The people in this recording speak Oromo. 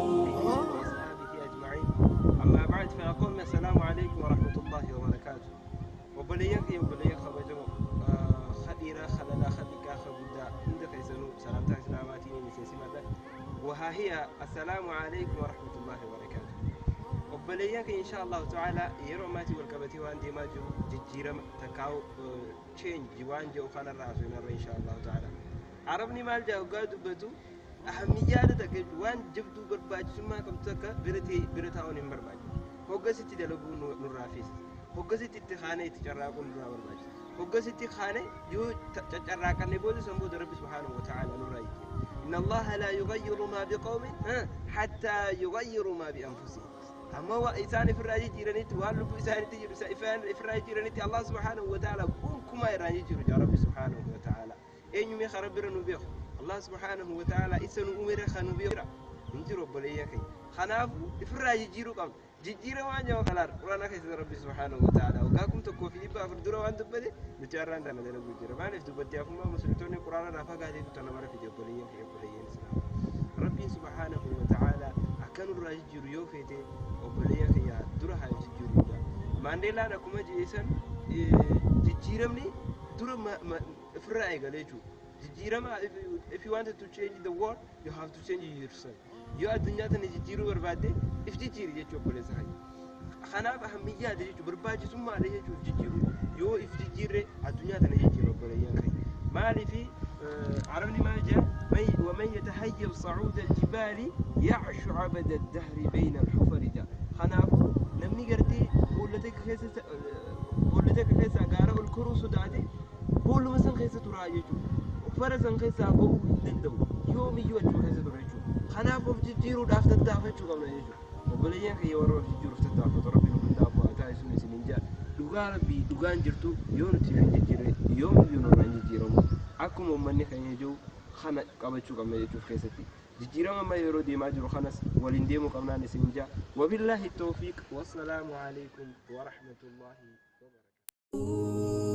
وأصحابه أجمعين. أما بعد، فأقول السلام عليكم ورحمة الله وبركاته. Obboleeyyan kiyya, obboleeyyan kabajamoo, khadhiiraa, khalalaa, khadhiqaa, khaguddaa hunda keessanuu salaamtaa islaamaatiin isin simadha. وها هي السلام عليكم ورحمة الله وبركاته. Obboleeyyan kiyya, insha Allahu ta'ala yeroo ammaatii wal qabatee waan deemaa jiru jijjiirama takkaa'u change waan jedhu kanarraa haasofnarra insha Allahu ta'ala. Arabni maal jedha hoggaa dubbatu? Ahamiyyaadha takka jechuun waan jabduu barbaachisummaa qabdu takka bira taa'uun hin barbaachisu. Hoggasitti dalaguu nurraa feesisa. Hoggasitti itti kaanee itti carraaquun nurraa barbaachisa. Hoggasitti kaanee yoo caccarraaqanne booda san booda Rabbi subhaanahu wa ta'ala nurraa jijjiira. إن الله لا يغير ما بقوم حتى يغيروا ما بأنفسهم. Amma isaan ifirraa jijjiiranitti, waan lubbuu isaanitti jiru ifirraa jijjiiranitti, Allah subhaanahu wa ta'ala gonkumaa irraa jijjiiru jaa Rabbi subhaanahu wa ta'ala. Eenyumee ka Rabbi irra nu beeku? Allah subhaanahu wa ta'ala isa nu uumere ka nu beeku hin jiru, obboleeyyan keenya. Kanaafuu ifirraa jijjiiruu qabna. Jijjiira waan jedhu kalaar Quraana keessatti Rabbi subhaanahu wa ta'ala waggaa 1400 dura waan dubbate nuti har'aan tana dalaguu jira. Maaliif dubbatti hafummaa muslimtoonni Quraana irraa fagaateetu tana mara fide? Obboleeyyan keenya, obboleeyyan islaamaa, Rabbiin subhaanahu wa ta'ala akka nurraa jijjiiru yoo feete, obboleeyyan keenya, dura haa jijjiiru jaa. Maandeelaan akkuma jedhe, jijjiiramni dura ofirraa eegale jechuudha. Jijjiirama, if you wanted to change the world, you have to change yourself. Yoo addunyaa tana jijjiiruu barbaadde, if jijjiiri jechuu, obboleessa keenya. Kanaaf ahamiyyaadha jechuudha, barbaachisummaadha jechuudha jijjiiruu. Yoo if jijjiirre addunyaa tana jijjiiru, obboleeyyan keenya. Maaliifi Arabni maal jedha? ومن يتهيب صعود الجبال يعش عبد الدهر بين الحفر جا. Kanaafuu namni gartee boolla takka keessa gaara ol koruu sodaate boolluma san keessa turaa jechuudha. Fara san keessaa bahuu hin danda'u. Yoomiyyuu achuma keessa tura jechuudha. Kanaaf of jijjiiruudhaaf tattaafachuu qabna jechuudha. Obboleeyyan kiyya, warra of jijjiiruuf tattaafatu Rabbi nu hundaaf haa taasisuun isiniin jaa. Dhugaa Rabbii, dhugaan jirtu yoo nuti hin jijjiirre yoomiyyuu nurraa hin jijjiiramu. Akkuma uummanni keenya jiru kana qabachuu qabna jechuuf keessatti. Jijjiirama amma yeroo deemaa jiru kanas waliin deemuu qabnaan isiniin jaa. وبالله التوفيق والسلام عليكم ورحمة الله وبركاته.